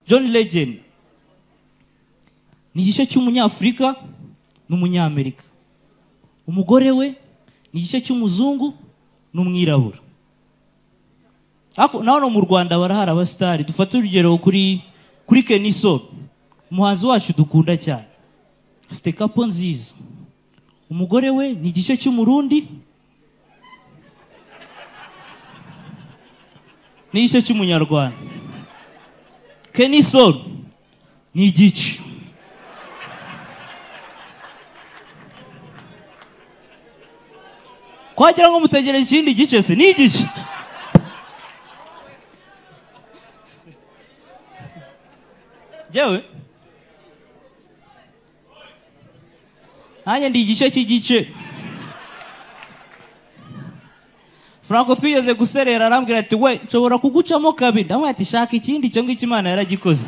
John Legend ni igice cy'umunyafurika n'umunyamerika. Umugore we ni igice cy'umuzungu n'umwirabura. Ariko na hano mu Rwanda barahari abasitari. Dufate urugero kuri Kenny Sol, umuhanzi wacu dukunda cyane, afite couple nziza. Umugore we ni igice cy'umurundi n'igice cy'umunyarwanda. Kenny Sol ni igice. Kwagira ngo mutegereje ikindi gice se ni igice. Jewe nanjye ndi igice cy'igice. Franco twigeze guserera arambwira ati we nshobora kugucamo kabiri, ndamubwira ati shaka ikindi, icyo ngicyo Imana yaragikoze.